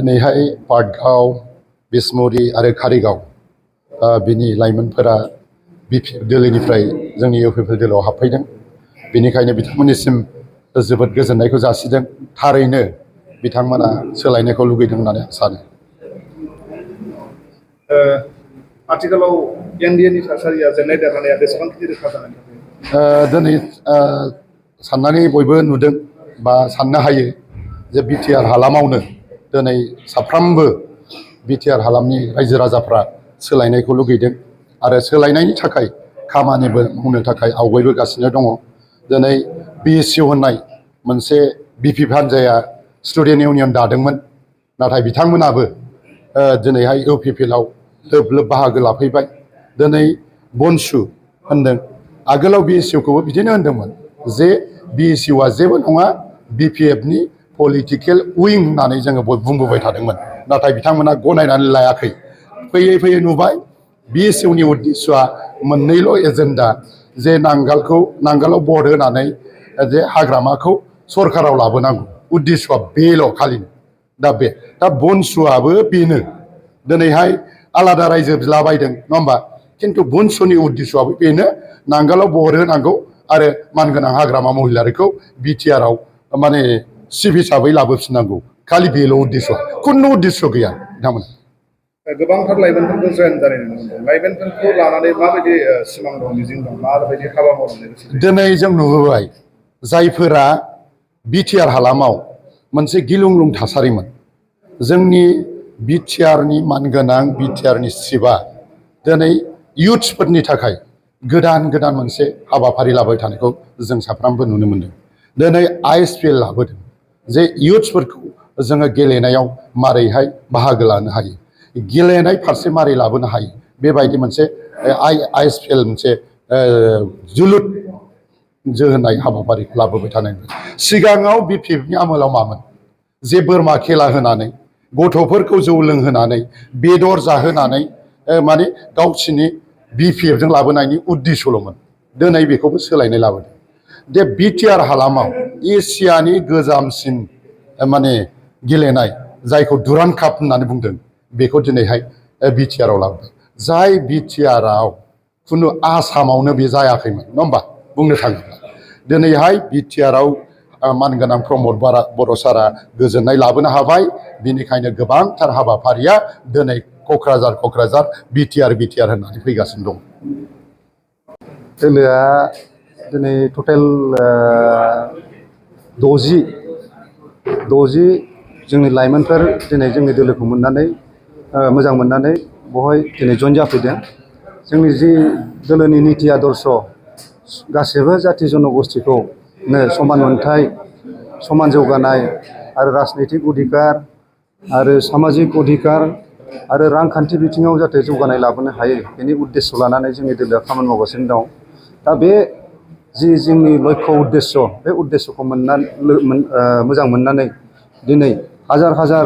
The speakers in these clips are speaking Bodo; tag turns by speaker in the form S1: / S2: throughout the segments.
S1: दिनैहाय पाटगाव बिसमुरि आरो कारिगाव बिनि लाइमोनफोरा बिपिएफ दोलोनिफ्राय जोंनि इउपिपिएल दोलोआव हाबफैदों। बेनिखायनो बिथांमोननिसिम जोबोद गोजोननायखौ जासिदों। थारैनो बिथांमोना सोलायनायखौ लुगैदों होननानै आं सानो।
S2: आथिखालाव एनडिएनि थासारिया जेननाय देरहानाया बेसेबांखिनि रोखा जानानै दं?
S1: दिनै साननानै बयबो नुदों बा साननो हायो जे बिटिआर हालामावनो दिनै साफ्रोमबो बिटिआर हालामनि रायजो राजाफ्रा सोलायनायखौ लुगैदों आरो सोलायनायनि थाखाय खामानिबो मावनो थाखाय आवगायबोगासिनो दङ। दिनै बिएसइउ होननाय मोनसे बिपिएफ हान्जाया स्टुडेन्ट इउनियन दादोंमोन, नाथाय बिथांमोनाबो दिनैहाय इउपिपिएलआव लोब लोब बाहागो लाफैबाय। दिनै बनसु होनदों, आगोलाव बिएसइउखौबो बिदिनो होनदोंमोन जे बिएसइउआ जेबो नङा, बिपिएफनि पलिटिकेल उइं होननानै जोङो बुंबोबाय थादोंमोन, नाथाय बिथांमोना गनायनानै लायाखै। फैयै फैयै नुबाय बिएसइउनि उद्देश्यआ मोननैल' एजेन्डा, जे नांगालाव भट होनानै जे हाग्रामाखौ सरकाराव लाबोनांगौ, उद्देश्यआ बेल' खालि। दा बनसुआबो बेनो। दिनैहाय आलादा रायजो बिलाबायदों नङा होमबा, खिन्थु बनसुनि उद्देश्यआबो बेनो, नांगालाव भट होनांगौ आरो मानगोनां हाग्रामा महिलारिखौ बिटिआरआव माने चिफ हिसाबै लाबोफिननांगौ। खालि बेल' उद्देश्य, खुनु उद्देश्य गैया बिथांमोना।
S2: गोबांथार लाइमोनफोरखौ जयेन जानाय नुनो मोनदों। लाइमोनफोरखौ लानानै माबायदि सिमां दं, मिजिं दं, माबायदि हाबा मावलांनो?
S1: दिनै जों नुबोबाय जायफोरा बिटिआर हालामाव मोनसे गिलुंलुं थासारिमोन, जोंनि बिटिआरनि मानगोनां बिटिआरनि चिफआ दिनै इयुथ्सफोरनि थाखाय गोदान गोदान मोनसे हाबाफारि लाबाय थानायखौ जों साफ्रोमबो नुनो मोनदों। दिनै आइएसपिएल लाबोदों, जे इयुथ्सफोरखौ जोङो गेलेनायाव मारैहाय बाहागो लानो हायो, गेलेनाय फारसे मारै लाबोनो हायो, बेबायदि मोनसे आइएसपिएल मोनसे जोलुर जोहोनाय हाबाफारिखौ लाबोबाय थानाय। सिगाङाव बिपिएफनि आमोलाव मामोन, जे बोरमा खेला होनानै, गथ'फोरखौ जौ लोंहोनानै, बेदर जाहोनानै माने गावसिनि बिपिएफजों लाबोनायनि उद्देश्यल'मोन। दिनै बेखौबो सोलायनाय लाबोदों। जे बिटिआर हालामाव एसियानि गोजामसिन माने गेलेनाय, जायखौ दुरान्ड काप होननानै बुंदों, बेखौ दिनैहाय बिटिआरआव लाबोदों। जाय बिटिआरआव खुनु आसामावनो बे जायाखैमोन नङा होमबा, बुंनो थाङोब्ला दिनैहाय बिटिआरआव मानगोनां प्रमद बर' सारा गोजोननाय लाबोनो हाबाय। बिनिखायनो गोबांथार हाबाफारिया दिनै क'क्राझार बिटिआर होननानै फैगासिनो दं।
S3: दोलोआ दिनै टटेल 60 जोंनि लाइमोनफोर दिनै जोंनि दोलोखौ मोननानै मोजां मोननानै बेवहाय दिनै जइन जाफैदों। जोंनि जि दोलोनि निति आदर्श, गासैबो जाथि जन'गोष्ठीखौ समान मोनथाय, समान जौगानाय आरो राजनैतिक अधिकार आरो सामाजिक अधिकार आरो रांखान्थि बिथिङाव जाहाथे जौगानाय लाबोनो हायो, बेनि उद्देश्य लानानै जोंनि दोलोआ खामानि मावगासिनो दं। दा बे जि जोंनि लक्ष्य उद्देश्य, बे उद्देश्यखौ मोजां मोननानै दिनै हाजार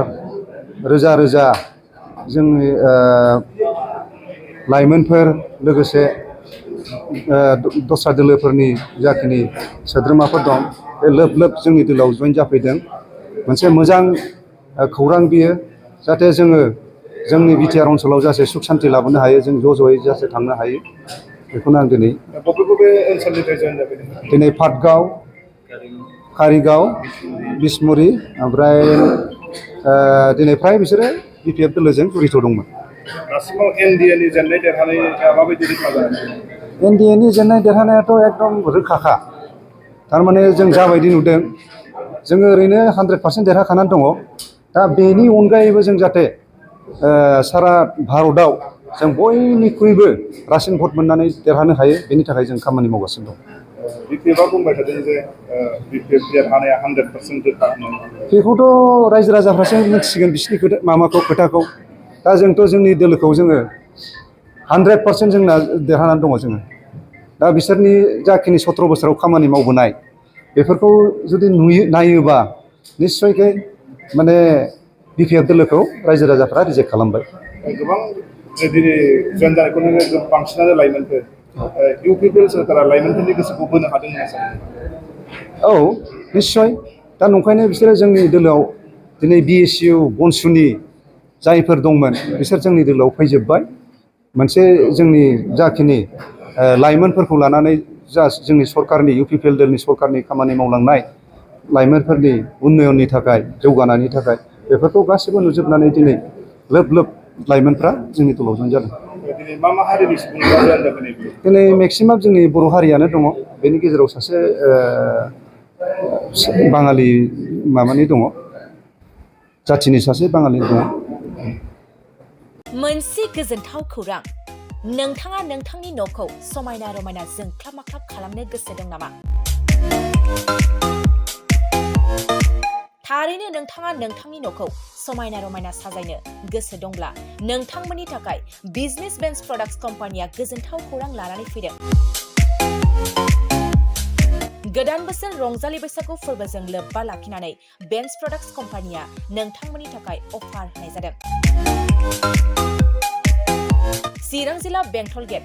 S3: रोजा जोंनि लाइमोनफोर, लोगोसे दस्रा दोलोफोरनि जाखिनि सोद्रोमाफोर दं, बे लोब जोंनि दोलोआव जइन जाफैदों। मोनसे मोजां खौरां बियो, जाहाथे जोङो जोंनि बिटिआर ओनसोलाव जाहाथे सुख सान्थि लाबोनो हायो, जों ज'यै जाहाथे थांनो हायो, बेखौनो आं दिनै
S2: ओनसोलनिफ्राय जयेन जाफैदों।
S3: दिनै पाटगाव, कारिगाव, बिसमुरि, ओमफ्राय दिनै फ्राय बिसोरो बिपिएफ दोलोजों जड़ित दंमोन।
S2: दासिमाव एनडिएनि जेननाय देरहानाया माबायदि रोखा जादों?
S3: एनडिएनि जेननाय देरहानायाथ' एकदम रोखाखा। थारमाने जों जाबायदि नुदों, जोङो ओरैनो 100% देरहाखानानै दङ। दा बेनि अनगायैबो जों जाहाथे सारा भारतआव जों बयनिख्रुइबो रासिन भट मोननानै देरहानो हायो, बेनि थाखाय जों खामानि मावगासिनो दं।
S2: बिपिएफआ बुंबाय थादों जे बिपिएफ देरहानाया 100% रोखा होननानै।
S3: बेखौथ' रायजो राजाफ्रासो मिथिसिगोन बिसिनि खोथाखौ। दा जोंथ' जोंनि दोलोखौ जोङो 100% जोंना देरहानानै दङ जोङो। दा बिसोरनि जाखिनि 17 बोसोराव खामानि मावबोनाय, बेफोरखौ जुदि नायोबा निस्सयकै माने बिपिएफ दोलोखौ रायजो राजाफ्रा रिजेक्ट खालामबाय।
S2: गोबां दिनै जयेन जानायखौ नुनो बांसिनानो लाइमोनफोर, इउपिपिएल सोरखारा लाइमोनफोरनि गोसोखौ बोनो हादों होनना सानो?
S3: औ निस्सय। दा नंखायनो बिसोरो जोंनि दोलोआव दिनै BSU बनसुनि जायफोर दंमोन बिसोर जोंनि दोलोआव फैजोब्बाय मोनसे जोंनि जाखिनि लाइमोनफोरखौ लानानै जा जोंनि सरकारनि UPPL दोलनि सरकारनि खामानि मावलांनाय लाइमोनफोरनि उन्नयननि थाखाय जौगानायनि थाखाय बेफोरखौ गासैबो नुजोबनानै दिनै लोब लोब लाइमोनफ्रा जोंनि दोलाव जइन जादों
S2: दिनै मा हारिनि सुबुंफोरा जइन जादों
S3: दिनै मेक्सिमाम जोंनि बर' हारियानो दङ बेनि गेजेराव सासे बाङालि माबानि दङ जाथिनि सासे बाङालि दङ
S4: मोनसे गोजोनथाव खौरां नोंथाङा नोंथांनि न'खौ समायना रमायना जोंख्लाब माख्लाब खालामनो गोसो दं नामा? थारैनो नोंथाङा नोंथांनि न'खौ समायना रमायना साजायनो गोसो दंब्ला नोंथांमोननि थाखाय बिजनेस बेन्स प्रडाक्ट्स कम्पानिया गोजोनथाव खौरां लानानै फैदों। गोदान बोसोर रंजालि बैसागु फोरबोजों लोब्बा लाखिनानै बेन्स प्रडाक्ट्स कम्पानिया नोंथांमोननि थाखाय अफार होनाय जादों। चिरां जिल्ला बेंटल गेट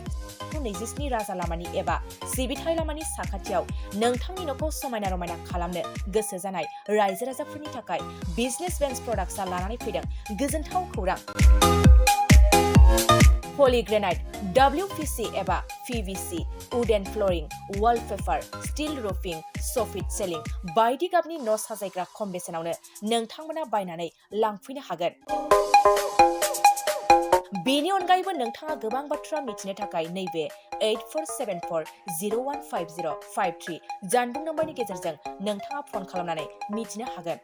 S4: 27 राजा लामानि एबा सिबिथाय लामानि साखाथियाव नोंथांनि न'खौ समायना रमायना खालामनो गोसो जानाय रायजो राजाफोरनि थाखाय बिजनेस बेन्स प्रडाक्ट्सआ लानानै फैदों गोजोनथाव खौरां। पलिग्रेनाइट, WPC एबा PVC, wooden flooring, wallpaper, steel roofing, soffit ceiling बायदि गाबनि न' साजायग्रा खम बेसेनावनो नोंथांमोना बायनानै लांफैनो हागोन। बेनि अनगायैबो नोंथाङा गोबां बाथ्रा मिथिनो थाखाय नैबे 8474015053 जानबुं नम्बरनि गेजेरजों नोंथाङा फन खालामनानै मिथिनो हागोन।